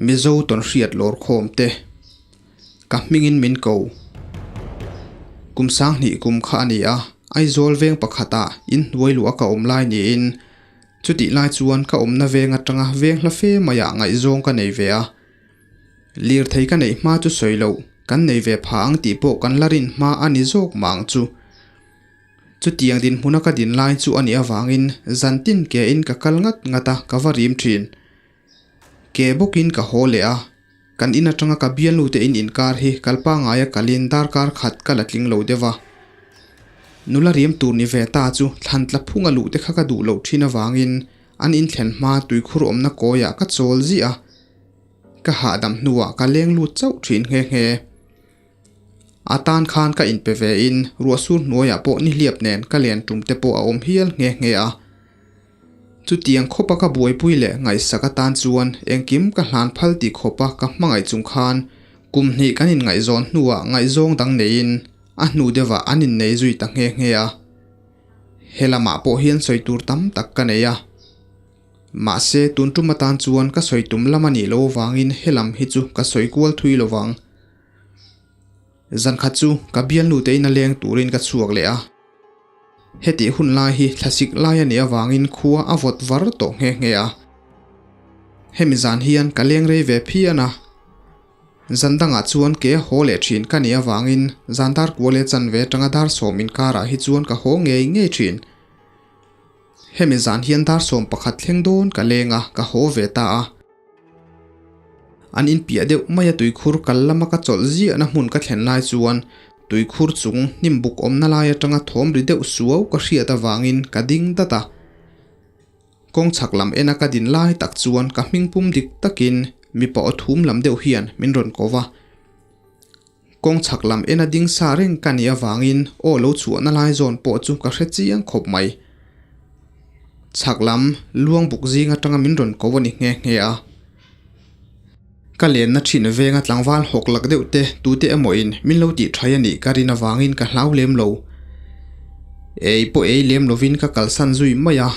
Mizo tawnhriat lawrkhawm te ka hmingin min ko. Kum sanghnih kum kha a ni a, Aizawl veng pakhatah inhnuai luah ka awm lai niin chutih lai chuan ka awmna veng atanga veng hla fe maiah ngaihzawng ka nei ve a. Lirthei ka neih hma chu sawi loh, kan nei ve pha ang tih pawh kan la rin hma a ni zawk mah ang chu. Chutiang dinhmuna ka din lai chu a nih avangin zantin ke in ka kal ngat ngat a, ka va rim thin. Ke bawkin ka haw leh a, kan in atanga ka bialnute in inkar hi kal pangaia kalin darkar khat ka la tling lo deuh a. Nula rim tur ni ve ta chu thlan tla phunga luh te kha ka duh loh thin avangin an inthlen hma tuikhur awmna kawiah ka chawl ziah a, ka hahdam hnuah ka leng lut chauh thin nghe nghe. A tan khan ka inpe ve in ruahsur hnuaiah pawh nihliap nen ka len tum te pawh a awm hial nghe nghe a. Chutiang khawpa ka buaipui leh ngaihsak atan chuan engkim ka hlan phal tih khawpa ka hmangaih chung khan kum hnih kan inngaihzawn hnuah ngaihzawng dang neiin a hnu deuhah an innei zui ta nghe nghe a. He lamah pawh hian sawi tur tam tak ka nei a. Mahse tun tum atan chuan ka sawi tum lam a nih loh avangin he lam hi chu ka sawi kual thui lo vang. Zan khat chu ka bialnu te in a leng turin ka chhuak leh a. Hetih hun lai hi thlasik lai a nih avangin khua a vawt var tawh nghe nghe a. Hemi zan hian ka leng rei ve phian a. Zan dangah chuan ke a haw leh thin ka nih avangin zan dar kual leh chanve atanga dar sawm inkarah hi chuan ka haw ngei ngei thin. Hemi zan hian dar 11 thleng dawn ka leng a, ka haw ve ta a. An inpiah deuh mai a tuikhur kal lama ka chawlh ziahna hmun ka thlen lai chuan tuikhur chung hnim buk awmna lai atanga thawm ri deuh suau ka hriat avangin ka ding dat a. Kawng chhak lam ena ka din lai tak chuan ka hming pum dik takin mipa aw thum lam deuh hian min rawn ko va. Kawng chhak lam ena ding sa reng ka nih avangin aw lo chhuahna lai zawn pawh chu ka hre chiang khawp mai. Chhak lam luang buk zing atanga min rawn ko a ni nghe nghe a. Ka lenna thin venga tlangval hawk lak deuh te tute emaw in min lo tih thai a nih ka rin avangin ka hlau lem lo. Ei pawh ei lem lovin ka kalsan zui mai a.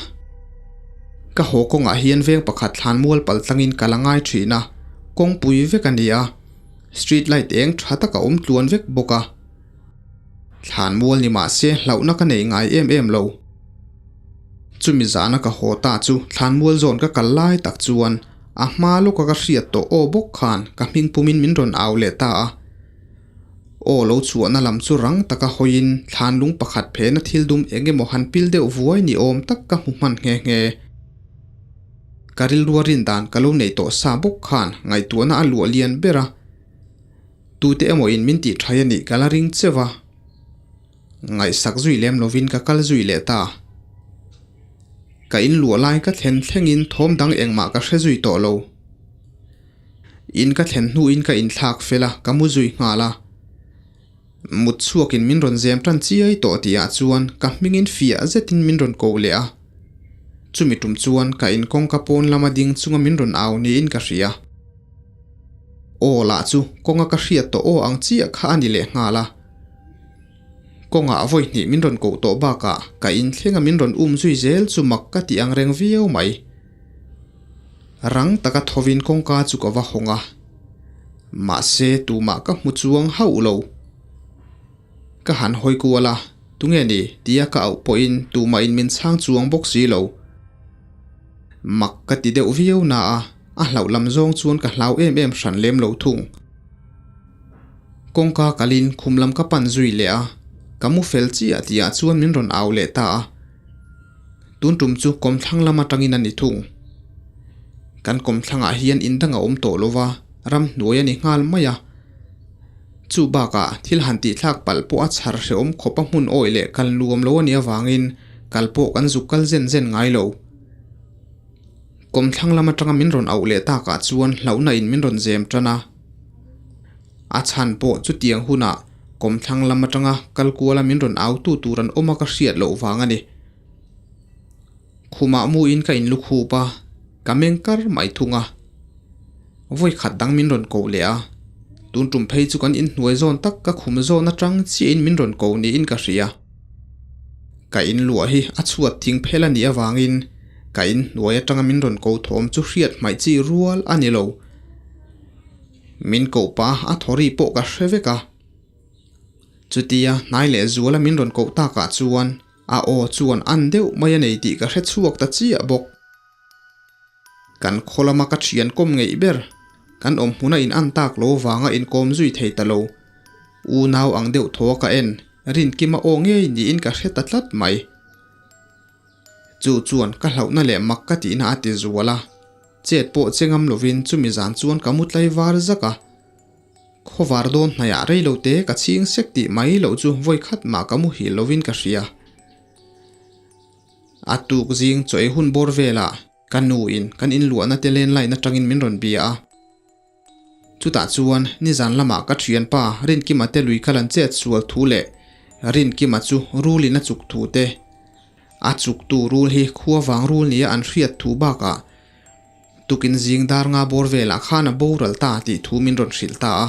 Ka haw kawngah hian veng pakhat thlan mual pal tlangin ka la ngai thin a, kawngpui vek a ni a. Street light eng tha tak a awm tluan vek bawk a. Thlan mual ni mah se hlauhna ka nei ngai em em lo. Chumi zana ka haw ta chu thlan mual zawn ka kal lai tak chuan a hma lawka ka hriat tawh aw bawk khan ka hming pumin min rawn au leh ta a. Aw lo chhuahna lam chu rang taka hawiin thlan lung pakhat phena thil dum eng emaw han pil deuh vuai ni awm tak ka hmu hman nghe nghe. Ka rilrua rin dan ka lo neih tawh sa bawk khan ngaihtuahna a luah lian ber a, tute emaw in min tih thai a nih ka la ring cheu a, ngaihsak zui lem lovin ka kal zui leh ta. Ka in luah lai ka thlen thlengin thawm dang engmah ka hre zui tawh lo. In ka thlen hnuin ka inthlak fel a, ka mu zui nghal a. Mut chhuakin min rawn zem tan chiai tawh tihah chuan ka hmingin fiah zetin min rawn ko leh a. Chumi tum chuan ka in kawngka pawn lama ding chunga min rawn au niin ka hria. Aw lah chu kawnga ka hriat tawh aw ang chiah kha a ni leh nghal a. Kawngah vawi hnih min rawn koh tawh bakah ka in thlenga min rawn um zui zel chu mak ka tih ang reng viau mai. Rang taka thovin kawngka chu ka va hawng a. Mahse tumah ka hmu chuang hauh lo. Ka han hawi kual a, tunge ni tia ka auh pawhin tumah in min chhang chuang bawk si lo. Mak ka ti deuh viau na a, a hlauh lam zawng chuan ka hlau em em hran lem lo thung. Kawngka kalin khum lam ka pan zui leh a, ka mu fel chiah tihah chuan min rawn au leh ta a. Tun tum chu kawmthlang lam atangin a ni thung. Kan kawmthlangah hian in dang a awm tawh lo va, ramhnuai a ni nghal mai a. Chu bakah thil han tihthlak palh pawh a chhar hrehawm khawp a hmun awih leh kal nuam lo a nih avangin kal pawh kan zuk kal zen zen ngai lo. Kawmthlang lam atanga min rawn auh leh takah chuan hlauhna in min rawn zem tan a. A chhan pawh chutiang hunah kawmthlang lam atanga kal kuala min rawn au tu tur an awm a ka hriat loh vang a ni. Khumah mu in ka inlu khup a, ka meng kar mai thung a. Vawi khat dang min rawn ko leh a, tun tum phei chu kan inhnuai zawn tak ka khum zawn atang chiah in min rawn ko niin ka hria. Ka inluah hi a chhuat thing phel a nih avangin ka inhnuai atanga min rawn ko thawm chu hriat hmaih chi rual a ni lo. Min koh pah a thawri pawh ka hre vek a. Chutia hnai leh zuala min rawn koh takah chuan a aw chuan an deuh mai a nei tih ka hre chhuak ta chiah bawk. Kan khaw lama ka thian kawm ngeih ber, kan awm hmuna in an tak lo vanga inkawm zui thei ta lo. Unau ang deuh thaw a ka en, Rinkima aw ngei niin ka hre ta tlat mai. Chu chuan ka hlauhna leh mak ka tihna a ti zual a, chet pawh che ngam lovin chumi zan chuan ka mu tlai var zak a. Khawvar dawn hnaiah rei lo te ka chhing sek tih mai loh chu vawi khat mah ka muhil lovin ka hria. A tuk zing chaw ei hun bawr velah ka nu in kan inluahna te len line atangin min rawn bia a. Chutah chuan nizan lamah ka thianpa Rinkima te lui kha lan chet sual thu leh Rinkima chu rul in a chuk thu te, a chuktu rul hi khua vang rul nia an hriat thu bakah tukin zing dar nga bawr velah khan a boral ta tih thu min rawn hrilh ta a.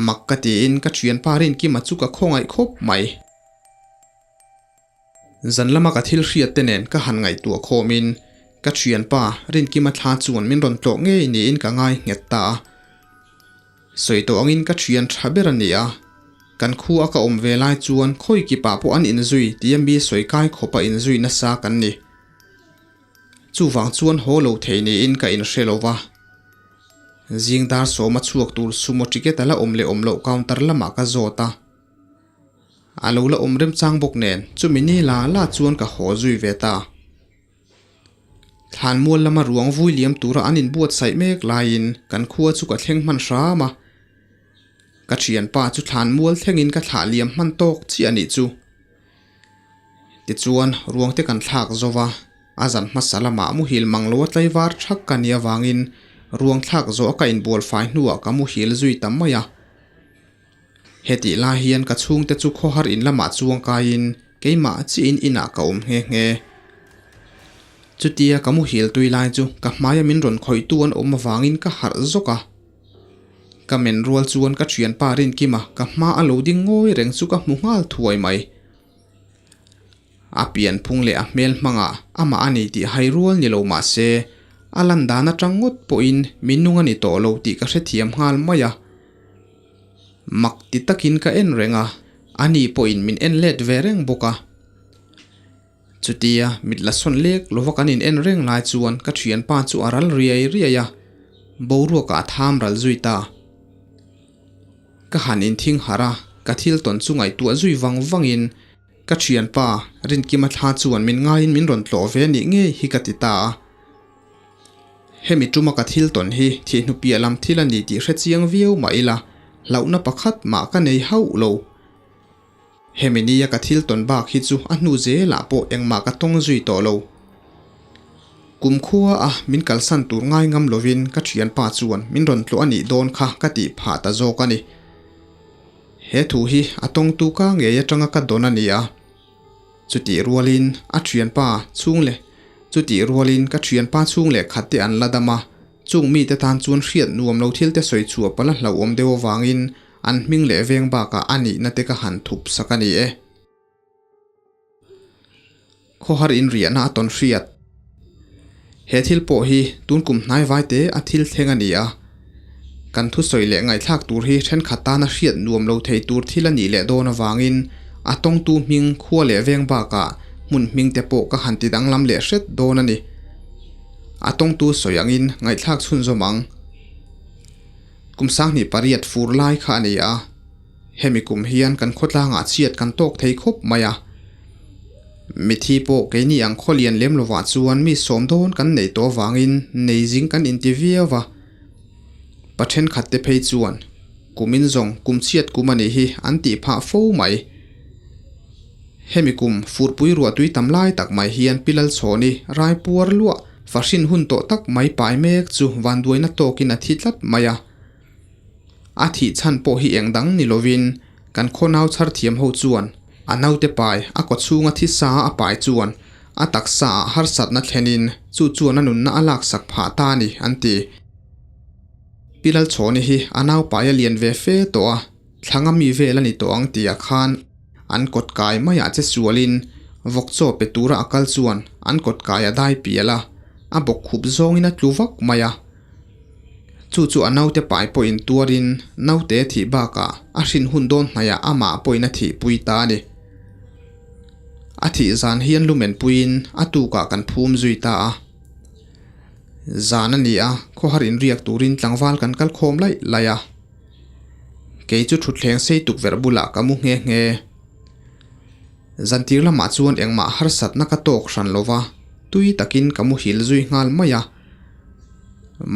Mak ka tiin ka thianpa Rinkima chu ka khawngaih khawp mai. Zan lama ka thil hriat te nen ka han ngaihtuah khawmin ka thianpa Rinkima thla chuan min rawn tlawh ngei niin ka ngai nghet ta a. Sawi tawh angin ka thian tha ber a ni a, kan khua ka awm ve lai chuan khawi kipah pawh an inzui tia mi sawi kai khawpa inzui nasa kan ni. Chuvang chuan haw lo thei niin ka inhre lo va. Zing dar sawma chhuak tur sumo ticket a la awm leh awm loh counter lamah ka zawt a. A lo la awm remchang bawk nen chumi ni la la chuan ka haw zui ve ta. Thlanmual lama ruang vui liam tura an inbuatsaih mek laiin kan khua chu ka thleng hman hram a. Ka thianpa chu thlanmual thlengin ka thlah liam hman tawk chiah a nih chu. Tichuan ruang te kan thlak zo va, a zan hmasa lamah muhil mang lo a tlaivar thak ka nih avangin ruang thlak zawh a ka inbual fai hnuah ka muhil zui ta mai a. Hetih lai hian ka chhungte chu khawhar in lamah chuang kaiin keimah chiahin inah ka awm nghe nghe. Chutia ka muhil tui lai chu ka hmaia min rawn khawihtu an awm avangin ka harh zawk a. Ka men rual chuan ka thianpa Rinkima ka hma a lo ding ngawi reng chu ka hmu nghal thuai mai. A pianphung leh a hmel hmangah amah a ni tih hai rual ni lo mah se, a lan dan atang ngawt pawhin minung a ni tawh lo tih ka hrethiam nghal mai a. Mak ti takin ka en reng a, ani pawhin min en let ve reng bawk a. Chutia mit la sawn lek lova kan in en reng lai chuan ka thianpa chu a ral riai riai a, boruakah a tham ral zui ta. Ka han inthing harh a, ka thil tawn chu ngaihtuah zui vang vangin ka thianpa Rinkima thla chuan min ngaiin min rawn tlawh ve nih ngei hi ka ti ta a. Hemi tuma ka thil tawn hi thihnu piah lam thil a ni tih hre chiang viau mah ila, hlauhna pakhat mah ka nei hauh lo. Hemi nia ka thil tawn bak hi chu a hnu zelah pawh engmah ka tawng zui tawh lo. Kum khua a min kalsan tur ngai ngam lovin ka thianpa chuan min rawn tlawh a nih dawn kha ka tih phah ta zawk a ni. He thu hi a tawngtu ka ngei atanga ka dawn a ni a. Chutih rualin a thianpa chhung leh Chutih rualin ka thianpa chhung leh khat te an la dam a, chung mite tan chuan hriat nuam lo thil te sawi chhuah pala hlauhawm deuh avangin an hming leh veng bakah a nihna te ka han thup sak a ni e. Khawhar inriahna a tawn hriat. He thil pawh hi tun kum hnai vai te a thil thleng a ni a. Kan thusawi leh ngaihthlak tur hi thenkhat tana hriat nuam lo thei tur thil a nih leh dawn avangin a tawngtu hming khua leh veng bakah hmun hming te pawh ka han ti danglam leh hret dawn a ni. A tawngtu sawi angin ngaihthlak chhunzawm ang. Kum sanghnih pariat fur lai kha a ni a. Hemi kum hian kan khawtlangah chhiat kan tawk thei khawp mai a. Mithi pawh keini ang khawlian lem lovah chuan mi sawm dawn kan neih tawh avangin nei zing kan inti viau va. Pa thenkhat te phei chuan kumin zawng kum chhiat kum a nih hi an tih phah fo mai. Hemi kum furpui ruahtui tam lai tak mai hian Pilal Chhawni raipuar luah fahrin hun tawh tak mai pai mek chu vanduaina tawkin a thi tlat mai a. A thih chhan pawh hi eng dang ni lovin kan khaw nau chhar thiam ho chuan a naute pai a kaw chhunga thi sa a pai chuan a taksa ah harsatna thlenin chu chuan a nunna a laksak phah ta a ni an ti. Pi Lalchhawni hi a nau pai a lian ve fe tawh a, thlanga mi vel a ni tawh ang tih ah khan an kawt kai maiah che sualin vawk chaw pe tura a kal chuan an kawt kai a dai pial a, a bawk khup zawngin a tlu vak mai a. Chu chu a naute pai pawhin tuarin naute thih bakah a hrin hun dawn hnaihah amah pawhin a thihpui ta a ni. A thih zan hian lumen puiin a tukah kan phum zui ta a. Zan a ni a, khawhar inriak turin tlangval kan kal khawm laih laih a. Kei chu thutthleng sei tukverh bulah ka mu nghe nghe. Zantir lamah chuan engmah harsatna ka tawk hran lo va, tui takin ka muhil zui nghal mai a.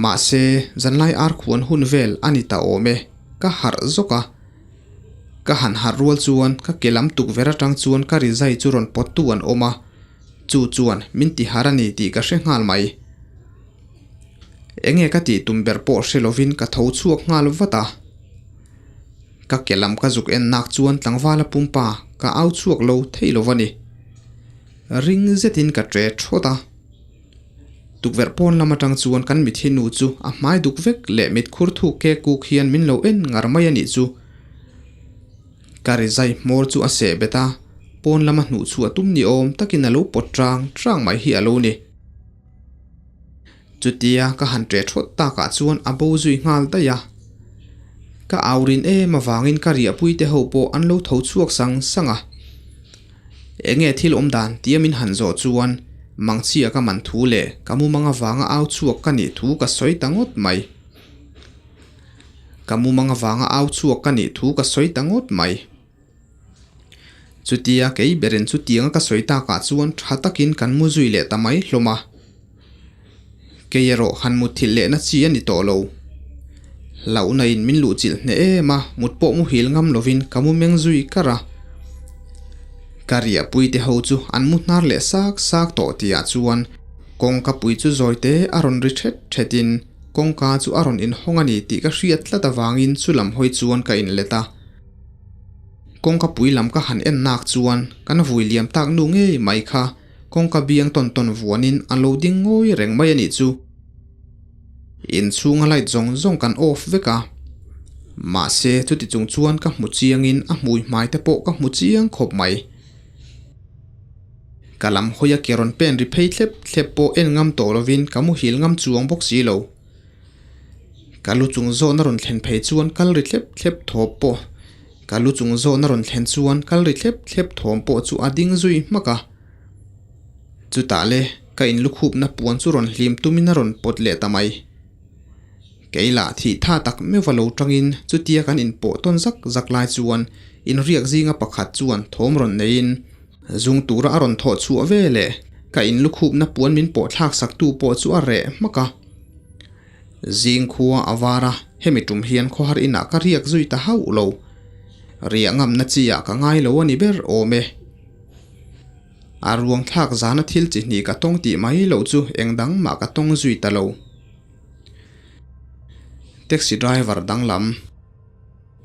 Mahse, zanlai ar khuan hun vel a ni ta awm e, ka harh zawk a. Ka han harh rual chuan ka ke lam tukverh atang chuan ka rizai chu rawn pawttu an awm a, chu chuan min ti harh a ni tih ka hre nghal mai. Enge ka tih tum ber pawh hre lovin ka tho chhuak nghal vat a. Ka ke lam ka zuk en nak chuan tlangvala pumpa ka au chhuak lo thei lo va ni. Ring zetin ka tre thawt a. Tukverh pawn lam atang chuan kan mithi nu chu a hmai duk vek leh mitkhur thuk ke kuk hian min lo en ngar mai a nih chu. Ka rizai hmawr chu a seh bet a, pawn lama hnuh chhuah tum ni awm takin a lo pawt rang rang mai hi a lo ni. Chutia ka han ṭe ṭhawt takah chuan a bo zui nghal daih a. Ka au rin em avangin ka riahpui te ho pawh an lo tho chhuak sang sang a. Enge thil awm dan tia min han zawh chuan mangchhia ka man thu leh ka mumang avanga au chhuak ka nih thu ka sawi ta ngawt mai. Ka mumang avanga au chhuak ka nih thu ka sawi ta ngawt mai. Chutia kei berin chutianga ka sawi takah chuan tha takin kan mu zui leh ta mai hlawm a. Kei erawh han mutthilh lehna chi a ni tawh lo. Hlauhna in min luhchilh hneh em a, mut pawh muhil ngam lovin ka mu meng zui kar a. Ka riahpui te ho chu an mu hnar leh sak sak tawh tihah chuan kawngka pui chu zawi te a rawn ri thet thetin kawngka chu a rawn inhawng a ni tih ka hriat tlat avangin chulam hawi chuan ka inlet a. Kawngka pui lam ka han en nak chuan kan vui liam tak nu ngei mai kha kawngka biang tawn tawn vuanin a lo ding ngawi reng mai a nih chu. Inchhunga light zawng zawng kan off vek a, mahse chuti chung chuan ka hmu chiangin a hmui hmai te pawh ka hmu chiang khawp mai. Ka lam hawia ke rawn pen ri phei thlep thlep pawh en ngam tawh lovin ka muhil ngam chuang bawk si lo. Ka lu chung zawhna rawn thlen phei chuan kal ri thlep thlep thawp pawh Ka lu chung zawhna rawn thlen chuan kal ri thlep thlep thawm pawh chu a ding zui hmak a. Chutah le ka inlukhupna puan chu rawn hlim tumin a rawn pawt leh ta mai. Kei lah thih tha tak meuh a lo tangin chutia kan inpawh tawn zak zak lai chuan inriak zinga pakhat chuan thawm rawn neiin zung tura a rawn thawh chhuah ve leh ka inlukhupna puan min pawh thlak saktu pawh chu a reh hmak a. Zing khua a var a, hemi tum hian khawhar inah ka riak zui ta hauh lo. Riah ngamna chi ah ka ngai lo a ni ber awm e. A ruang thlak zana thil chi hnih ka tawng tih mai loh chu eng dang mah ka tawng zui ta lo. Taxi driver danglam.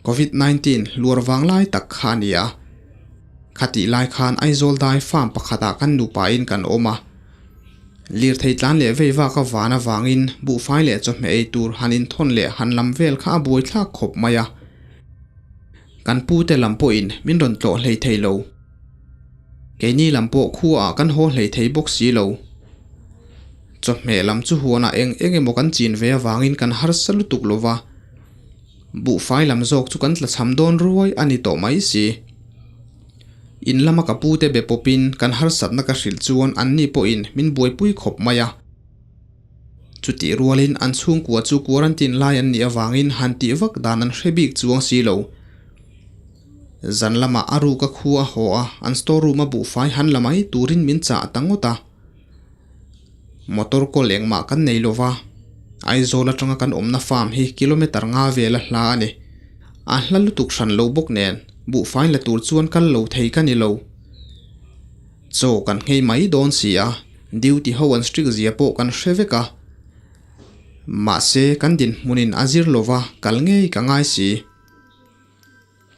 Covid 19 luar vang lai tak kha a ni a. Khatih lai khan Aizawl dai farm pakhatah kan nupain kan awm a. Lirthei tlan leh vei vak a van avangin buhfai leh chawhmeh ei tur han inthawn leh han lam vel kha a buaithlak khawp mai a. Kan pute lam pawhin min rawn tlawh hlei thei lo. Keini lam pawh khuaah kan haw hlei thei bawk si lo. Chawhmeh lam chu huanah eng eng emaw kan chin ve avangin kan harsa lutuk lo va. Buhfai lam zawk chu kan tlachham dawn ruai a ni tawh mai si. In lama ka pute be pawpin kan harsatna ka hrilh chuan anni pawhin min buaipui khawp mai a. Chutih rualin an chhungkua chu quarantine lai an nih avangin han tih vak dan an hre bik chuang si lo. Zan lamah a ruka khu a haw a, an store room a buhfai han la mai turin min chah ta ngawt a. Motor kawl engmah kan nei lova, Aizawl atanga kan awmna farm hi kilometer nga vel a hla a ni. A hla lutuk hran lo bawk nen, buhfai la tur chuan kal lo thei ka ni lo. Chaw kan nghei mai dawn si a, duty ho an strict zia pawh kan hre vek a. Mahse, kan dinhmunin a zir lova kal ngei ka ngai si.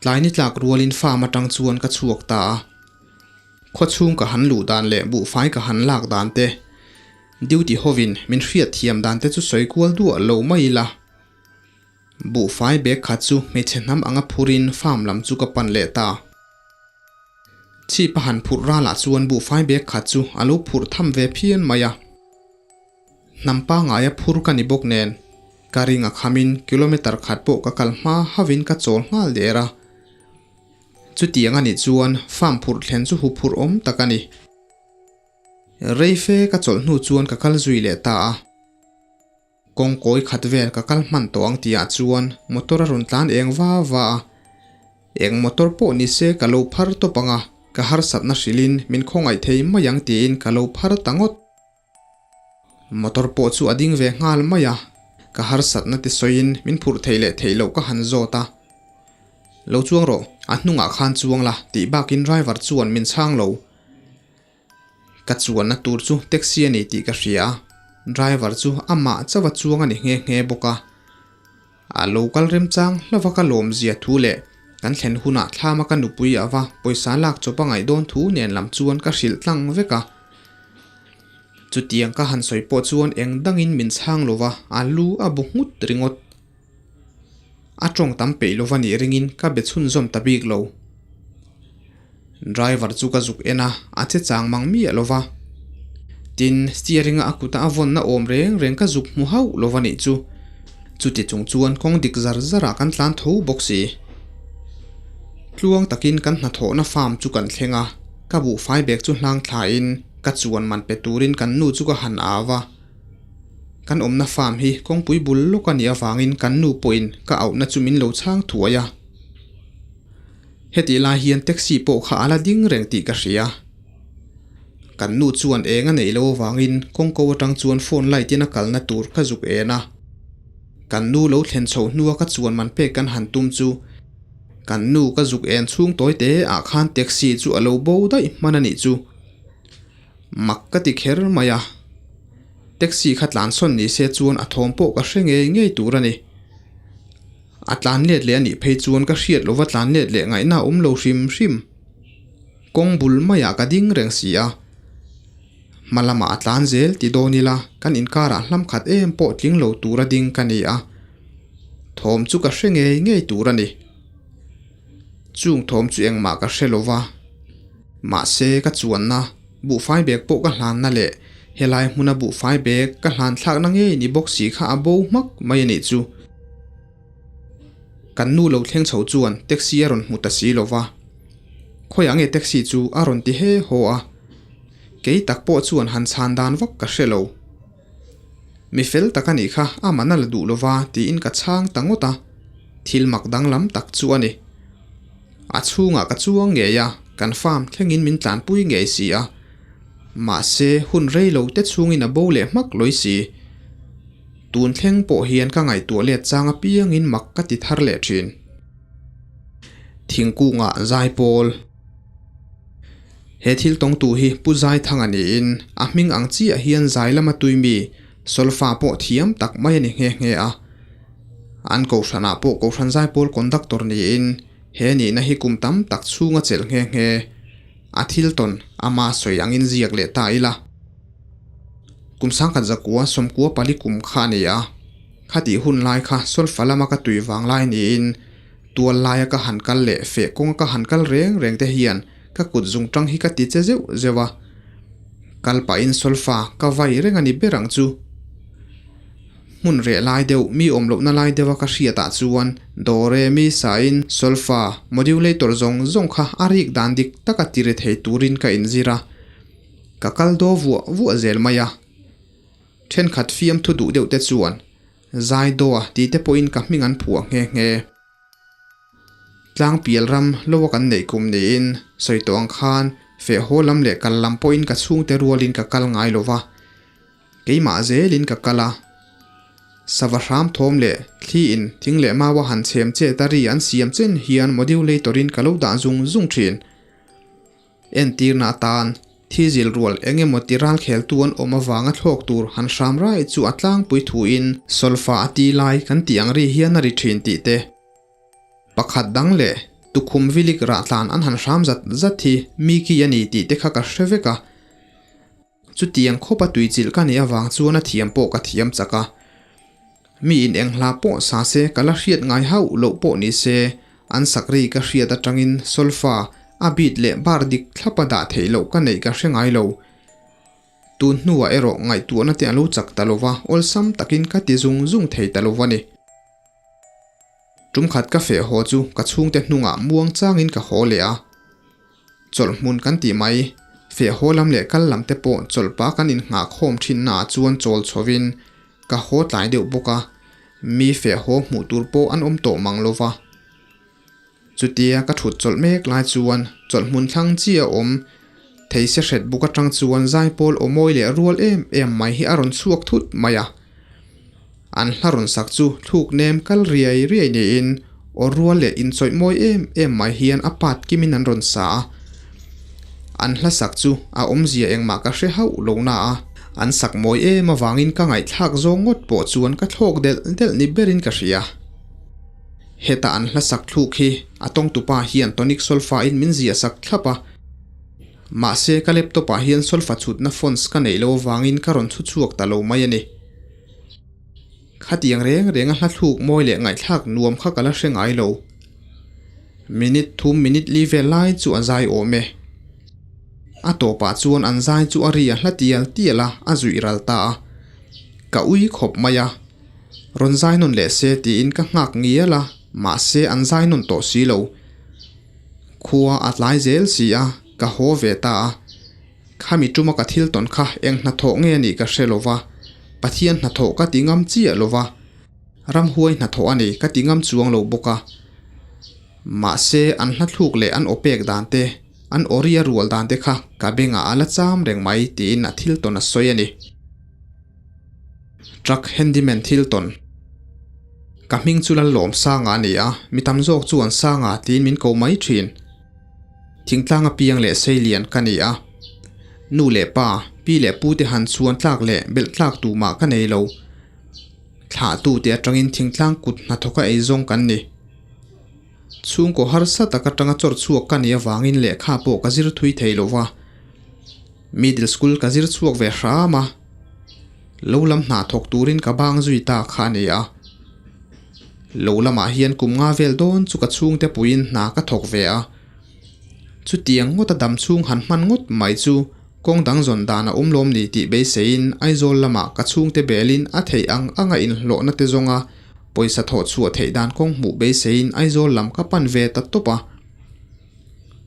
Tlai ni tlak rualin farm atang chuan ka chhuak ta a. Khaw chhung ka han luh dan leh buhfai ka han lak dan te, duty hovin min hriat thiam dan te chu sawi kual duah lo mai ila. Buhfai bag khat chu hmeichhe hnam anga phurin farm lam chu ka pan leh ta. Chhipa han phurh ralah chuan buhfai bag khat chu a lo phurh tham ve phian mai a. Hnam pangaia phur ka ni bawk nen, Ka ring a khamin kilometer khat pawh ka kal hma hauhin ka chawl nghal der a. Chutiang a nih chuan farm phurh thlen chu huphurh awm tak a ni. Rei fe ka chawlh hnu chuan ka kal zui leh ta a. Kawng kawi khat vel ka kal hman tawh ang tihah chuan motor a rawn tlan eng va va a. Eng motor pawh ni se ka lo phar tawp ang a, ka harsatna hrilhin min khawngaih thei mai ang tiin ka lo phar ta ngawt. Motor pawh chu a ding ve nghal mai a, ka harsatna te sawiin min phurh theih leh theih loh ka han zawt a. Lo chuang rawh, a hnungah khan chuang la tih bakin driver chuan min chhang lo. Ka chuanna tur chu taxi a ni tih ka hria a, driver chu amah chauha chuang a ni nghe nghe bawk a. A lo kal remchang hlauva ka lawmzia thu leh kan thlen hunah thlama ka nupui ava pawisa lak chawp a ngaih dawn thu nen lam chuan ka hrilh tlang vek a. Chutiang ka han sawi pawh chuan eng dangin min chhang lova a lu a bu nghut ringawt. A tawng tam peih lova nih ringin ka be chhunzawm ta bik lo. Driver chu ka zuk en a, a che chang mang miah lova. Tin, steering a a kuta a vawnna awm reng reng ka zuk hmu hauh lova nih chu. Chuti chung chuan kawng dik zar zarah kan tlan tho bawk si. Tluang takin kan hnathawhna farm chu kan thleng a, ka buhfai bag chu hlang thlain ka chuan man pe turin kan nu chu ka han au a. Kan awmna farm hi kawngpui bul lawk a nih avangin kan nu pawhin ka auhna chu min lo chhang thuai a. Hetih lai hian taxi pawh kha a la ding reng tih ka hria. Kan nu chuan eng a neih lo avangin kawngko atang chuan phone light in a kalna tur ka zuk en a. Kan nu lo thlen chhoh hnua ka chuan man pek kan han tum chu kan nu ka zuk en chhung tawi te ah khan taxi chu a lo bo daih hman a nih chu. Mak ka ti kher mai a. Taxi kha tlan sawn ni se chuan a thawm pawh ka hre ngei ngei tur a ni. A tlan let leh a nih phei chuan ka hriat lova tlan let leh ngaihna a awm lo hrim hrim. Kawng bul maiah ka ding reng si a. Hma lamah a tlan zel ti dawn ila kan inkarah hlam khat em pawh tling lo tura ding ka ni a. Thawm chu ka hre ngei ngei tur a ni. Chung thawm chu engmah ka hre lova. Mahse ka chuanna buhfai bag pawh ka hlanna leh helai hmuna buhfai bag ka hlan thlakna ngei ni bawk si kha a bo hmak mai a nih chu. Kan nu lo thleng chho chuan taxi a rawn hmu ta si lova. Khawiah nge taxi chu a rawn ti he haw a. Kei tak pawh chuan han chhan dan vak ka hre lo. Mi fel tak a nih kha a man a la duh lova tiin ka chhang ta ngawt a. Thil mak danglam tak chu a ni. A chhungah ka chuang ngei a, kan farm thlengin min tlanpui ngei si a. Mahse, hun rei lo te chhungin a bo leh hmak lawi si. Tun thleng pawh hian ka ngaihtuah let chang apiangin mak ka ti thar leh thin. Thingkungah zaipawl. He thil tawngtu hi Pu Zaithanga niin a hming ang chiah hian zai lama tui mi, solfa pawh thiam tak mai a ni nghe nghe a. An kohhranah pawh kohhran zaipawl conductor niin he nihna hi kum tam tak chhunga chelh nghe nghe. A thil tawn ama sawi angin ziak leh ta ila. Kum sangkhat zakua sawmkua pali kum kha a ni a. Khatih hun lai kha solfa lama ka tui vang lai niin tual laia ka han kal leh feh kawnga ka han kal reng reng te hian ka kut zung tang hi ka ti che zeuh zeuh a. Kal pahin solfa ka vai reng a ni ber ang chu. Hmun reh lai deuh mi awm lohna lai deuha ka hriatah chuan do re mi sain solfa modulator zawng zawng kha a rik dan dik taka ti ri thei turin ka inzir a. Ka kal daw vuah vuah zel mai a. Thenkhat fiamthu duh deuh te chuan zai daw a tih te pawhin ka hming an phuah nghe nghe. Tlangpial ram lo a kan neih kum niin sawi tawh ang khan feh haw lam leh kal lam pawhin ka chhungte rualin ka kal ngai lo va. Keimah zelin ka kal a. Sava hram thawm leh thli in thing leh mau a han chhem chet a ri an siam chen hian modulator in ka lo dah zung zung thin. Entirna atan thi zil rual eng emaw ti ral kheltu an awm avanga thlawk tur han hram rai chu a tlangpui thuin solfa a ti lai kan tih ang ri hian a ri thin tih te. Pakhat dang leh tukhum vilik rah tlan an han hram zat zat hi mi ki a ni tih te kha ka hre vek a. Chutiang khawpa tuichilh ka nih avang chuan a thiam pawh ka thiam chak a. Mi in eng hla pawh sa se ka la hriat ngai hauh loh pawh ni se, an sakri ka hriat atangin solfa, a beat leh bar dik thlapa dah theih loh ka neih ka hre ngai lo. Tun hnuah erawh ngaihtuahna te a lo chak ta lo va, awlsam takin ka ti zung zung thei ta lo va ni. Tum khat ka feh haw chu ka chhungte hnungah muang changin ka haw leh a. Chawlh hmun kan tih mai, feh haw lam leh kal lam te pawh chawlhpa kan innghah khawm thinnaah chuan chawl chhovin ka haw tlai deuh bawk a, mi feh haw hmuh tur pawh an awm tawh mang lo va. Chutia ka thut chawlh mek lai chuan chawlh hmun thlang chi a awm thei se hret buk atang chuan zaipawl aw mawi leh rual em em mai hi a rawn chhuak thut mai a. An hla rawn sak chu thluk nem kal riai riai niin aw rual leh inchawih mawi em em mai hian a pat kimin an rawn sa a. An hla sak chu a awmzia engmah ka hre hauh lo na a, an sak mawi em avangin ka ngaihthlak zawng ngawt pawh chuan ka thlawk delh delh ni berin ka hria. Heta an hla sak thluk hi a tawngtupa hian tonic solfa in min ziah sak thlap a. Mahse ka laptop ah hian solfa chhutna fonts ka neih lo avangin ka rawn chhu chhuak ta lo mai a ni. Khatiang reng reng a hla thluk mawi leh ngaihthlak nuam kha ka la hre ngai lo. Minute thum minute li vel lai chu a zai awm e. A tawpah chuan an zai chu a ri a hla tial tial a, a zuih ral ta a. Ka ui khawp mai a. Rawn zai nawn leh se tiin ka nghak ngial a, mahse an zai nawn tawh si lo. Khua a tlai zel si a, ka haw ve ta a. Khami tuma ka thil tawn kha eng hnathawh nge anih ka hre lo va, Pathian hnathawh ka ti ngam chiah lo va, ramhuai hnathawh a ni ka ti ngam chuang lo bawk a. Mahse an hlathluk leh an aw pek dan te, an aw ria rual dan te kha ka bengah a la cham reng mai tiin a thil tawn a sawi a ni. Truck handyman thil tawn. Ka hming chu Lallawm Sanga a ni a, mi tam zawk chuan Sanga tiin min ko mai thin. Thingtlang apiang leh seilian ka ni a. Nu leh pa, pi leh pu te han chuan tlak leh belh tlak tumah ka nei lo. Thlah tu te atangin thingtlang kut hnathawka eizawng kan ni. Chhungkaw harsa tak atanga chawrh chhuak ka nih avangin lehkha pawh ka zir thui thei lo va. Middle school ka zir chhuak ve hram a, lo lam hna thawk turin ka bang zui ta kha a ni a. Lo lamah hian kum nga vel dawn chu ka chhungte puiin hna ka thawk ve a. Chutiang ngawta dam chhung han hman ngawt mai chu kawng dang zawn dan a awm lawm ni tih beiseiin Aizawl lamah ka chhungte belin a theih ang anga inhlawhna te zawnga pawisa thawh chhuah theih dan kawng hmuh beiseiin Aizawl lam ka pan ve ta tawp a.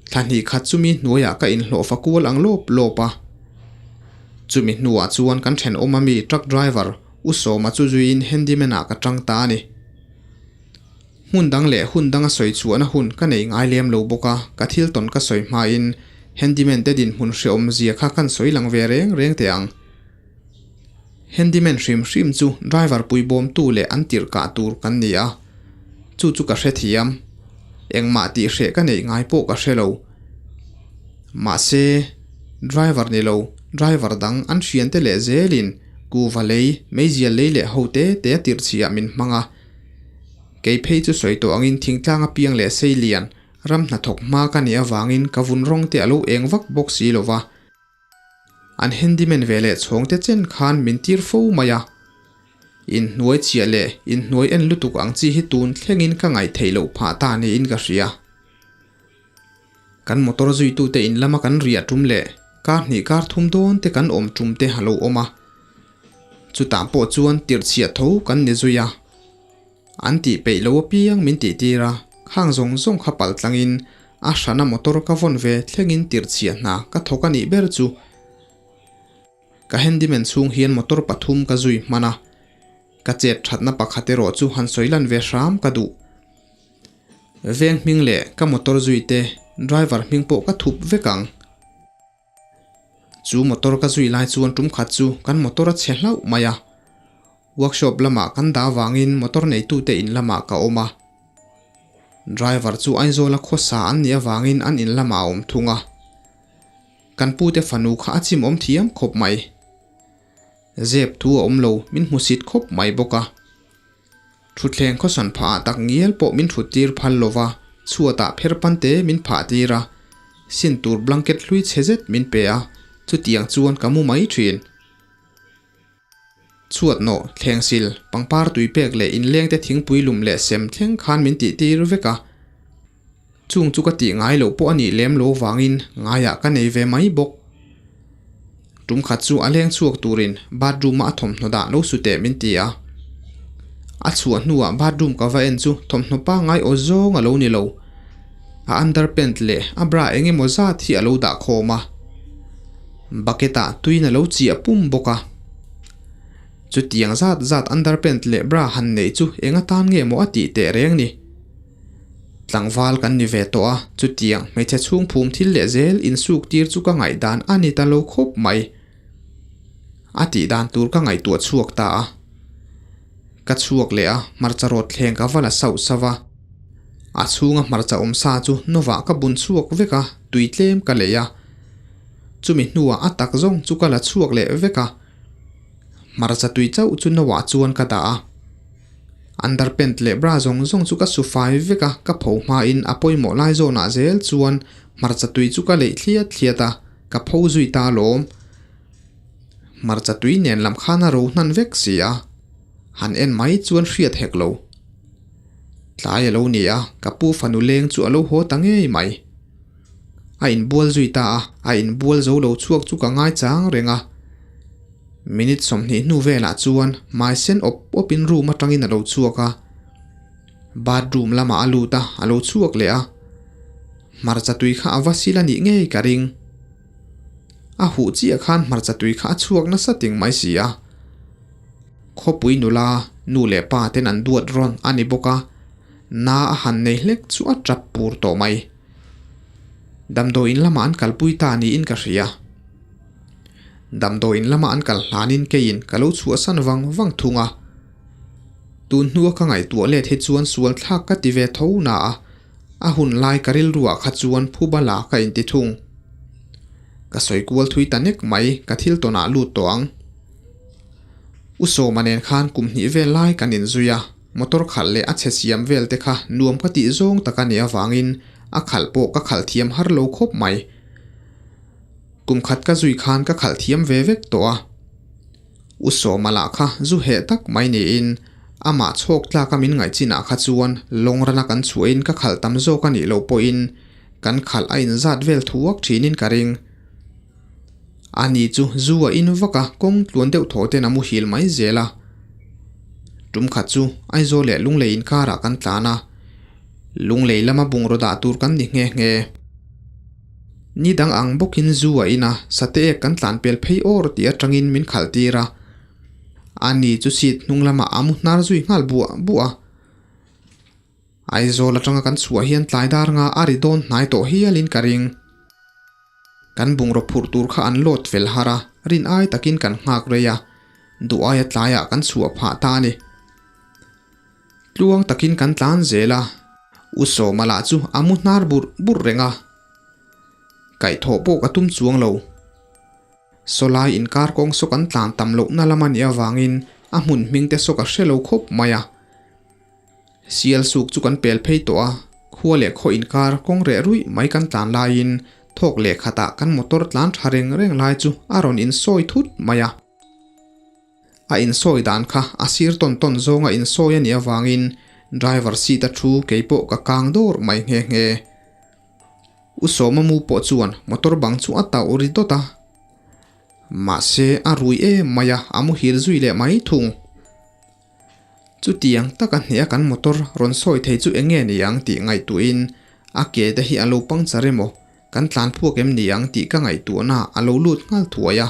Thla hnih khat chumi hnuaiah ka inhlawh fa kual ang lawp lawp a. Chumi hnuah chuan kan thenawm ami truck driver U Sawma chu zuiin handyman ah ka tang ta a ni. Hmun dang leh hun danga sawi chhuahna hun ka nei ngai lem lo bawk a, ka thil tawn ka sawi hmain handyman te dinhmun hreawm zia kha kan sawi lang ve reng reng teh ang. Handyman hrim hrim chu driver puibawmtu leh an tirh kah tur kan ni a, chu chu ka hrethiam. Engmah tih hreh ka neih ngai pawh ka hre lo. Mahse, driver ni lo, driver dang an hriante leh zelin kuva lei, meizial lei leh ho te te a tirh chhiah min hmang a. Kei phei chu sawi tawh angin thingtlang apiang leh seilian ram hnathawk hma ka nih avangin ka vun rawng te a lo eng vak bawk si lo va. An handyman ve leh chhawng te chen khan min tir fo mai a. Inhnuai chhiah leh inhnuai en lutuk ang chi hi tun thlengin ka ngaih theih loh phah ta niin ka hria. Kan motor zuitute in lama kan riah tum leh kar hnih kar thum dawn te kan awm tum te a lo awm a. Chutah pawh chuan tirh chhiah tho kan ni zui a. An tih peih lo apiang min tih tir a, khang zawng zawng kha palh tlangin a hrana motor ka vawn ve thlengin tirh chhiah hna ka thawk a nih ber chu. Ka handyman chhung hian motor pathum ka zui hman a, ka chet thatna pakhat erawh chu han sawi lan ve hram ka duh. Veng hming leh ka motor zui te driver hming pawh ka thup vek ang. Chu motor ka zui lai chuan tum khat chu kan motor a chhe hlauh mai a. Workshop lamah kan dah avangin motor neitute in lamah ka awm a. Driver chu Aizawla khawsa an nih avangin an in lamah a awm thung a. Kan pute fanu kha a chim awm thiam khawp mai. Zep thu a awm lo, min hmusit khawp mai bawk a. Thutthleng khawsan phah ah tak ngial pawh min thut tir phal lo va, chhuatah pher pante min phah tir a, sin tur blanket hlui chhe zet min pe a, chutiang chuan ka mu mai thin. Chhuat nawh, thleng sil, pangpar tui pek leh inleng te thingpui lum leh sem thleng khan min tih tir vek a. Chung chu ka tih ngai loh pawh a nih lem lo vangin ngaiah ka nei ve mai bawk. Tum khat chu a leng chhuak turin bathroom-a a thawmhnaw dah lo su teh min ti a. A chhuah hnuah bathroom ka va en chu thawmhnaw pangngai aw zawng a lo ni lo. A underpant leh a bra eng emaw zat hi a lo dah khawm a. Bucket ah tuiin a lo chiah pum bawk a. Chutiang zat zat underpant leh bra han neih chu eng atan nge maw a tih teh reng ni. Tlangval kan ni ve tawh a, chutiang hmeichhe chhung phum thil leh zel insuk tir chu ka ngaihdan a ni ta lo khawp mai. A tih dan tur ka ngaihtuah chhuak ta a. Ka chhuak leh a, hmarcha rawt thleng ka va la sauh sauh a. A chhunga hmarcha awm sa chu nawah ka bun chhuak vek a, tui tlem ka lei a. Chumi hnuah a tak zawng chu ka la chhuak leh vek a. Hmarcha tui chauh chu nawah chuan ka dah a. Underpant leh bra zawng zawng chu ka su fai vek a, ka pho hmain a pawimawh lai zawnah zel chuan hmarcha tui chu ka leih thliat thliat a, ka pho zui ta alawm. Hmarcha tui nen lam khan a ro hnan vek si a, han en mai chuan hriat hek lo. Tlai a lo ni a, ka pu fanu leng chu a lo haw ta ngei mai. A inbual zui ta a, a inbual zo lo chhuak chu ka ngaichang reng a. Minute 20 hnu velah chuan hmai sen awp awpin room atangin a lo chhuak a. Bathroom lamah a lut a, a lo chhuak leh a. Hmarcha tui kha a va sil a nih ngei ka ring. A huh chiah khan hmarcha tui kha a chhuak nasa ting mai si a. Khawpui nula, nu leh pa ten an duat rawn a ni bawk a, na a han nei hlek chu a tap pur tawh mai. Damdawiin lamah an kalpui ta niin ka hria. Damdawiin lama an kal hlanin keiin ka lo chhuahsan vang vang thung a. Tun hnua ka ngaihtuah let hi chuan sual thlak ka ti ve tho na a, a hun lai ka rilruah kha chuan phuba la ka inti thung. Ka sawi kual thui ta nek mai ka thil tawnah lut tawh ang. U Sawma nen khan kum hnih vel lai kan inzui a, motor khalh leh a chhe siam vel te kha nuam ka tih zawng tak a nih avangin a khalh pawh ka khalh thiam har lo khawp mai. Kum khat ka zui khan ka khalh thiam ve vek tawh a. U Sawma lah kha zu heh tak mai niin amah chhawk tlaka min ngaih chinah kha chuan lawng rana kan chhuahin ka khalh tam zawk a nih loh pawhin kan khalh a inzat vel thuak thinin ka ring. Ani chu zu a in vak a, kawng tluan deuh thaw ten a muhil mai zel a. Tum khat chu Aizawl leh Lunglei inkarah kan tlan a, Lunglei lama bungraw dah tur kan ni nghe nghe. Ni dang ang bawkin zu a in a, sate ek kan tlan pel phei awr tih atangin min khalh tir a. Ani chu seat hnung lamah a mu hnar zui nghal buah buah a. Aizawl atanga kan chhuah hian tlai dar nga a ri dawn hnai tawh hialin ka ring. Kan bungraw phurh tur kha an load fel har a, rin ai takin kan nghak rei a, duh aia tlaiah kan chhuah phah ta a ni. Tluang takin kan tlan zel a, U Sawma lah chu a mu hnar burh burh reng a. Kaihthawh pawh ka tum chuang lo. Sawlai inkar kawng saw kan tlan tam lohna lam a nih avangin a hmun hming te saw ka hre lo khawp mai a. Sial suk chu kan pel phei tawh a, khua leh khaw inkar kawng reh ruih mai kan tlan laiin thawk leh khatah kan motor tlan tha reng reng lai chu a rawn insawi thut mai a. A insawi dan kha a sir tawn tawn zawnga insawi a nih avangin driver seat a thu kei pawh ka kang dawr mai nghe nghe. U Sawma mu pawh chuan motor bang chu a tauh ri dawt a. Mahse a rui em mai a, a muhil zui leh mai thung. Chutiang taka hneha kan motor rawn sawi thei chu eng nge ni ang tih ngaihtuahin a ke te hi a lo pangchar emaw kan tlan phuak em ni ang tih ka ngaihtuahna a lo lut nghal thuai a.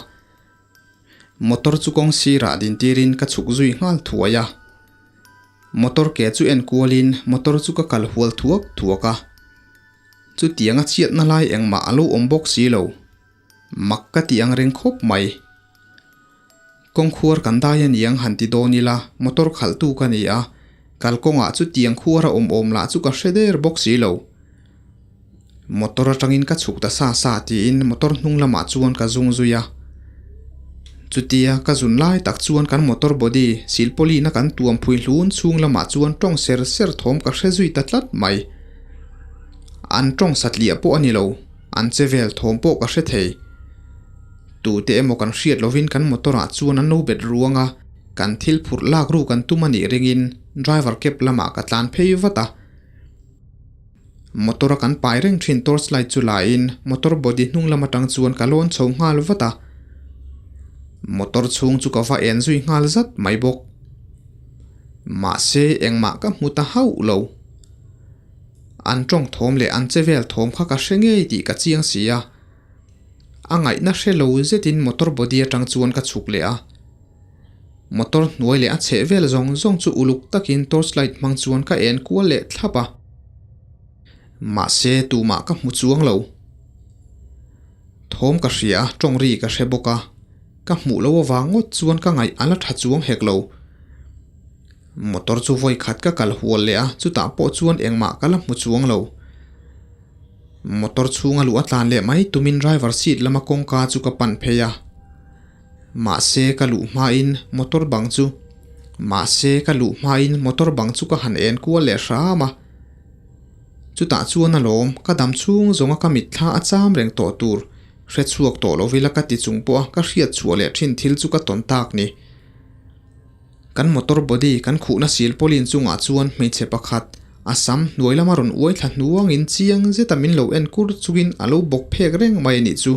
Motor chu kawng sirah din tirin ka chhuk zui nghal thuai a. Motor ke chu en kualin motor chu ka kal hual thuak thuak a. Chutiang a chhiatna lai engmah a lo awm bawk si lo. Mak ka ti ang reng khawp mai. Kawng khuar kan dai a niang han ti dawn ila motor khalhtu ka ni a, kalkawngah chutiang khuar a awm awm lah chu ka hre der bawk si lo. Motor atangin ka chhuk ta sa sa tiin motor hnung lamah chuan ka zung zui a. Chutia ka zun lai tak chuan kan motor body silpawlina kan tuam phui hlun chhung lamah chuan tawng ser ser thawm ka hre zui ta tlat mai. An tawng satliah pawh a ni lo, an che vel thawm pawh ka hre thei. Tute emaw kan hriat lovin kan motor ah chuan an lo bet ruang a, kan thil phurh lak ru kan tum a nih ringin driver cab lamah ka tlan phei vat a. Motor a kan pai reng thin torch light chu la in motor body hnung lam atang chuan ka lawn chho nghal vat a. Motor chhung chu ka va en zui nghal zat mai bawk. Mahse engmah ka hmu ta hauh lo. An tawng thawm leh an che vel thawm kha ka hre ngei tih ka chiang si a. A ngaihna hre lo zetin motor body atang chuan ka chhuk leh a. Motor hnuai leh a chheh vel zawng zawng chu uluk takin torch light hmang chuan ka en kual leh thlap a. Mahse tumah ka hmu chuang lo. Thawm ka hria a, tawng ri ka hre bawk a. Ka hmuh lo avang ngawt chuan ka ngaih a la tha chuang hek lo. Motor chu vawi khat ka kal hual leh a, chutah pawh chuan engmah ka la hmu chuang lo. Motor chhunga luh a tlan leh mai tumin driver seat lama kawngka chu ka pan phei a. Mahse ka luh hmain motor bang chu Mahse ka luh hmain motor bang chu ka han en kual leh hram a. Chutah chuan alawm ka dam chhung zawnga ka mitthla a cham reng tawh tur hre chhuak tawh lo ila ka ti chung pawha ka hriat chhuah leh thin thil chu ka tawn tak ni. Kan motor body kan khuhna silpawlin chungah chuan hmeichhe pakhat a sam hnuai lama rawn uai thla hnuangin chiang zeta min lo en kur chungin a lo bawk phek reng mai a nih chu.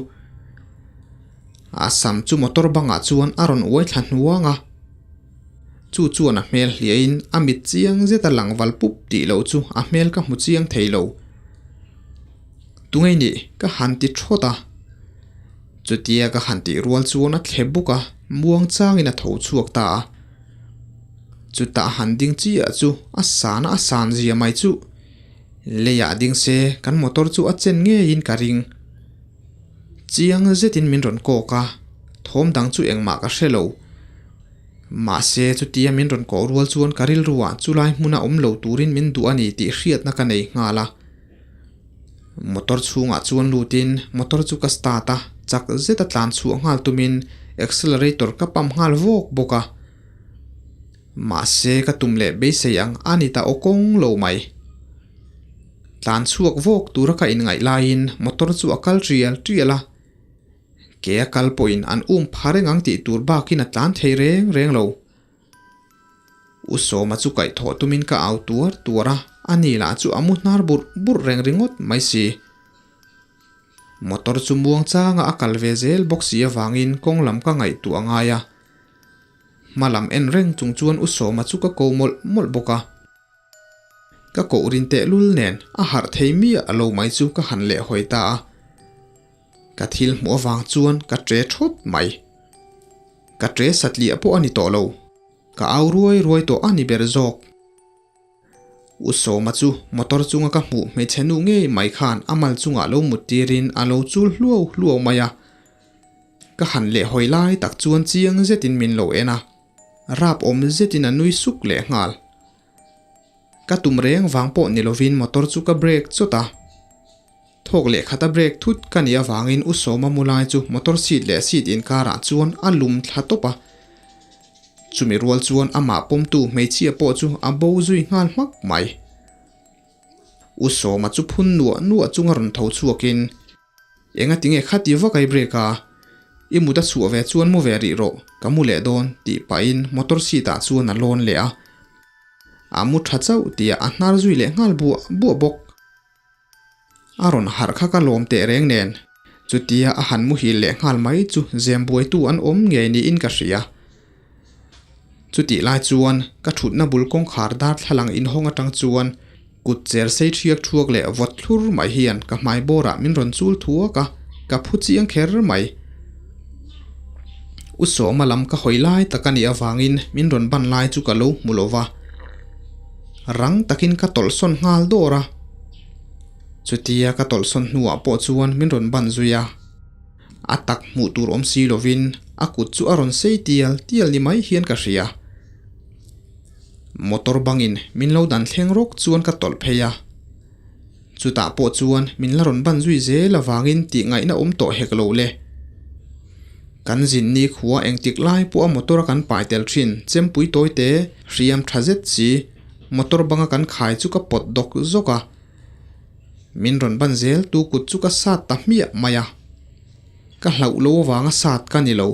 A sam chu motor bangah chuan a rawn uai thla hnuang a. Chu chuan a hmel hliahin a mit chiang zeta lang val pup tih loh chu a hmel ka hmu chiang thei lo. Tungei nih ka han ti thawt a. Chutia ka han tih rual chuan a thle buk a, muang changin a tho chhuak ta a. Chutah han ding chiah chu a sana a san zia mai chu. Leiah ding se kan motor chu a chen ngeiin ka ring. Chiang zetin min rawn kawk a, thawm dang chu engmah ka hre lo. Mahse chutia min rawn kawh rual chuan ka rilruah chulai hmuna awm lo turin min duh a ni tih hriatna ka nei nghal a. Motor chhungah chuan lutin motor chu ka start a, chak zeta tlan chhuah nghal tumin accelerator ka pump nghal vawk bawk a. Mahse ka tum leh beisei ang a ni ta awkawng lo mai. Tlan chhuak vawk tura ka inngaih laiin motor chu a kal tial tial a, ke a kal pawhin an um pha reng ang tih tur bakin a tlan thei reng reng lo. U Sawma chu kaihthawh tumin ka au tuar tuar a, a ni lah chu a mu hnar burh burh reng ringawt mai si. Motor chu muang changa a kal ve zel bawk si avangin kawng lam ka ngaihtuah a ngai a. Hma lam en reng chung chuan U Sawma chu ka ko mawlh mawlh bawk a. Ka koh rin tehlul nen a harh thei miah lo mai chu ka han lehhawi ta a. Ka thil hmuh avang chuan ka tre thawt mai. Ka tre satliah pawh a ni tawh lo. Ka au ruai ruai tawh a ni ber zawk. U Sawma chu motor chunga ka hmuh hmeichhe nu ngei mai khan a mal chungah lo mut tirin a lo chul hluau hluau mai a. Ka han lehhawi lai tak chuan chiang zetin min lo en a. Rap awm zetin a nui suk leh nghal. Ka tum reng vang pawh ni lovin motor chu ka brake chawt a. Thawk leh khata brake thut ka nih avangin U Sawma mu lai chu motor seat leh seat inkarah chuan a lum thla tawp a. Chumi rual chuan amah pawmtu hmeichhia pawh chu a bo zui nghal hmak mai. U Sawma chu phun nuah nuah chunga rawn tho chhuakin, Enga tinge khati vak ai brake a? I mut a chhuah ve chuan mu ve rih rawh, ka mu leh dawn, tih pahin motor seat ah chuan a lawn leh a. A mu tha chauh tih ah a hnar zui leh nghal buah buah bawk. A rawn harh kha ka lawm teh reng nen, chutia a han muhil leh nghal mai chu zem buaitu an awm ngei niin ka hria. Chutih lai chuan ka thutna bul kawngkhar darthlalang inhawng atang chuan kut cher sei thiak thuak leh vawt thlur mai hian ka hmai bawrah min rawn chul thuak a, ka phu chiang kher mai. U Sawma lam ka hawi lai tak a nih avangin min rawn ban lai chu ka lo hmu lo va, rang takin ka tawlhsawn nghal dawr a. Chutia ka tawlhsawn hnuah pawh chuan min rawn ban zui a. A tak hmuh tur awm si lovin a kut chu a rawn sei tial tial ni mai hian ka hria. Motor bangin min lo dan thleng rawk chuan ka tawlh phei a. Chutah pawh chuan min la rawn ban zui zel avangin tih ngaihna awm tawh hek lo le. Kan zin ni khua engtik lai pawha motor a kan pai tel thin chempui tawi te hriam tha zet si motor banga kan khai chu ka pawt dawk zawk a. Min rawn ban zel tu kut chu ka sat ta hmiah mai a. Ka hlauh lo avanga sat ka ni lo.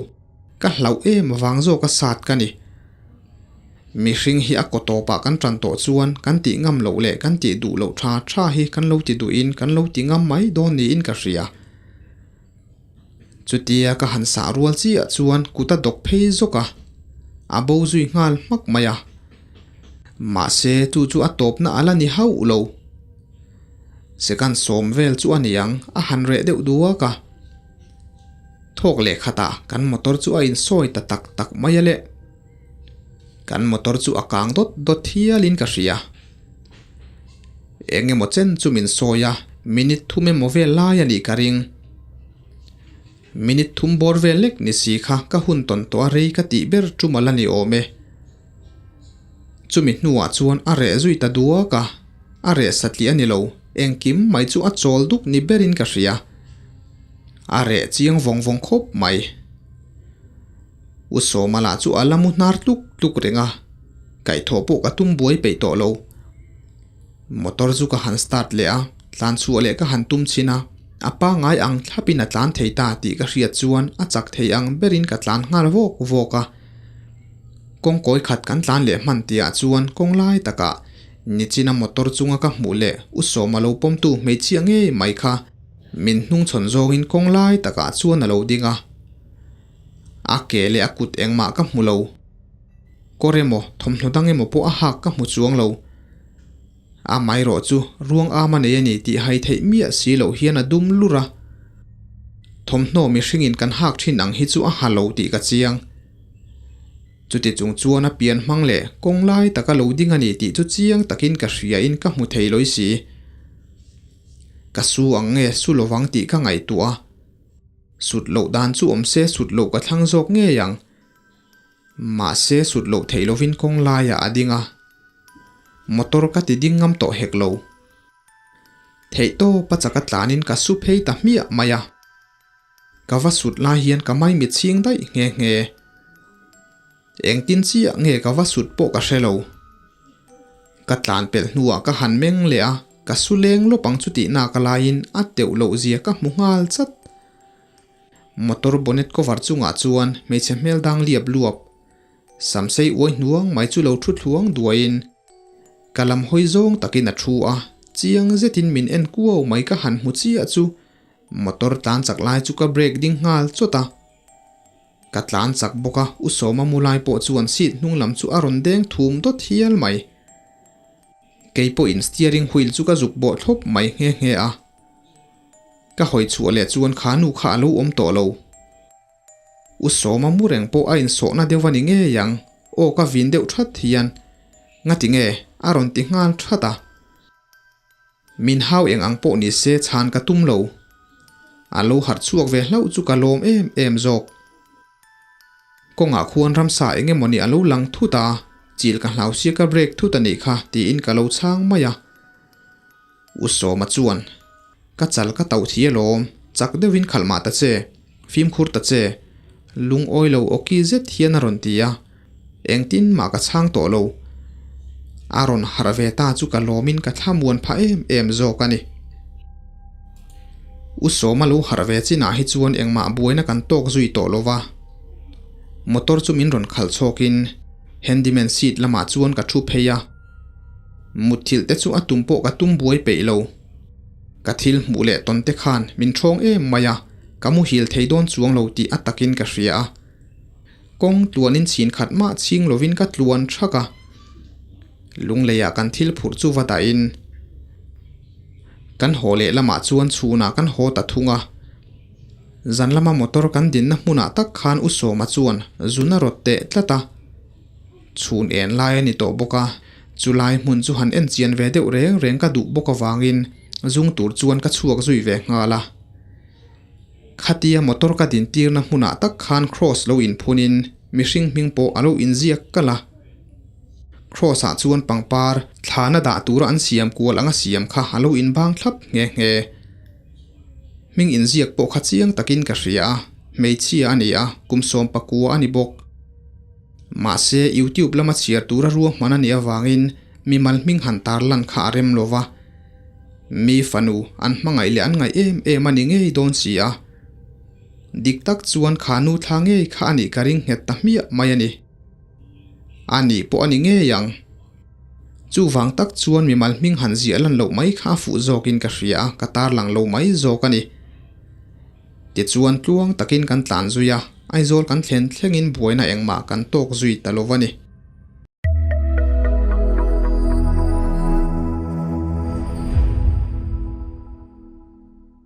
Ka hlauh em avang zawk a sat ka ni. Mihring hi a kaw tawpah kan tan tawh chuan kan tih ngam loh leh kan tih duh loh tha tha hi kan lo ti duhin kan lo ti ngam mai dawn niin ka hria. Chutia ka han sah rual chiah chuan kut a dawk phei zawk a, a bo zui nghal hmak mai a. Mahse chu chu a tawpna a la ni hauh lo. Second sawm vel chu a ni ang, a han reh deuh duak a. Thawk leh khatah kan motor chu a insawi ta tak tak mai a le. Kan motor chu a kang dawt dawt hialin ka hria. Eng emaw chen chu min sawi a, minute thum emaw vel lai a nih ka ring. Minute thum bawr vel lek ni si kha ka hun tawn tawh a rei ka tih ber tum a la ni awm e. Chumi hnuah chuan a reh zui ta duak a, a reh satliah a ni lo, engkim mai chu a chawl duk ni berin ka hria. A reh chiang vawng vawng khawp mai. U Sawma lah chu a la mu hnar tluk tluk reng a, kaihthawh pawh ka tum buai peih tawh lo. Motor chu ka han start leh a, tlan chhuah leh ka han tum chhin a, a pangngai ang thlapin a tlan thei ta tih ka hriat chuan a chak thei ang berin ka tlan nghal vawk vawk a. Kawng kawi khat kan tlan leh hman tihah chuan kawng lai takah nichina motor chunga ka hmuh leh U Sawma lo pawmtu hmeichhia ngei mai kha min hnungchhawn zawngin kawng lai takah chuan a lo ding a. A ke leh a kut engmah ka hmu lo. Kawr emaw thawmhnaw dang emaw pawh a hak ka hmu chuang lo. Amaherawh chu ruang am a nei a ni tih hai theih miah si loh hian a dum lur a. Thawmhnaw mihringin kan hak thin ang hi chu a ha lo tih ka chiang. Chuti chung chuan a pian hmang leh kawng lai taka lo ding a ni tih chu chiang takin ka hriain ka hmu thei lawi si. Ka su ang nge su lovang tih ka ngaihtuah a. Sut loh dan chu awm se sut loh ka thlang zawk ngei ang. Mahse sut loh theih lovin kawng laiah a ding a, motor ka ti ding ngam tawh hek lo. Theih tawpa chaka tlanin ka su phei ta hmiah mai a. Ka va sut lai hian ka maimit chhing daih nghe nghe. Engtin chiah nge ka va sut pawh ka hre lo. Ka tlan pelh hnuah ka han meng leh a, ka su leng lawp ang chu tihna ka laiin a teuh loh zia ka hmu nghal chat. Motor bonnet cover chungah chuan hmeichhe hmel dang liap luap, samsei uai hnuang mai chu lo thu thluang duaiin ka lam hawi zawng takin a thu a, chiang zetin min en kuau mai ka han hmu chiah chu motor tlan chak lai chu ka brake ding nghal chawt a. Ka tlan chak bawk a, U Sawma mu lai pawh chuan seat hnung lam chu a rawn deng thum dawt hial mai. Kei pawhin steering wheel chu ka zuk bawh thlawp mai nghe nghe a. Ka hawi chhuah leh chuan kha nu kha a lo awm tawh lo. U Sawma mu reng pawh a insawhna deuh a ni ngei ang, aw ka vin deuh that hian ngati nge a rawn ti nghal that a. Min hau eng ang pawh ni se chhan ka tum lo. A lo harh chhuak ve hlauh chu ka lawm em em zawk. Kawngah khuan ramsa eng emawni a lo lang thut a, chil ka hlau sia ka break thut a nih kha tiin ka lo chhang mai a. U Sawma chuan, Ka chal ka tauh thi alawm, chak deuhin khalh mah ta che, fimkhur ta che, lungawi lo awki zet hian a rawn ti a, engtin mah ka chhang tawh lo. A rawn harh ve ta chu ka lawmin ka thlamuan phah em em zawk a ni. U Sawma lo harh ve chinah hi chuan engmah buaina kan tawk zui tawh lo va, motor chu min rawn khalh chhawkin handyman seat lamah chuan ka thu phei a. Mutthilh te chu a tum pawh ka tum buai peih lo. Ka thil hmuh leh tawn te khan min ṭhawng em mai a, ka muhil thei dawn chuang lo tih a takin ka hria a. Kawng tluanin chhin khat mah chhing lovin ka tluan thak a. Lungleiah kan thil phurh chu va dahin kan haw leh lamah chuan chhunah kan haw ta thung a. Zan lama motor kan dinna hmunah tak khan U Sawma chuan zun a rawt teh tlat a. Chhun en lai a ni tawh bawk a, chu lai hmun chu han en chian ve deuh reng reng ka duh bawk avangin zung tur chuan ka chhuak zui ve nghal a. Khatia motor ka din tirna hmunah tak khan cross lo inphunin mihring hming pawh a lo inziak kalh a. Cross ah chuan pangpar thlana dah tura an siam kual anga siam kha a lo inbang thlap nghe nghe. Hming inziak pawh kha chiang takin ka hria a, hmeichhia a ni a, kum 19 a ni bawk. Mahse, YouTube lama chhiar tura ruahman a nih avangin mimal hming han tar lan kha a rem lo va. Mi fanu an hmangaih leh an ngaih em em a ni ngei dawn si a. Dik tak chuan kha nu thla ngei kha a nih ka ring nghet ta hmiah mai a ni. A nih pawh a ni ngei ang. Chuvang tak chuan mimal hming han ziah lan loh mai kha a fuh zawkin ka hria a, ka tarlang lo mai zawk a ni. Tichuan tluang takin kan tlan zui a, Aizawl kan thlen thlengin buaina engmah kan tawk zui ta lo a ni.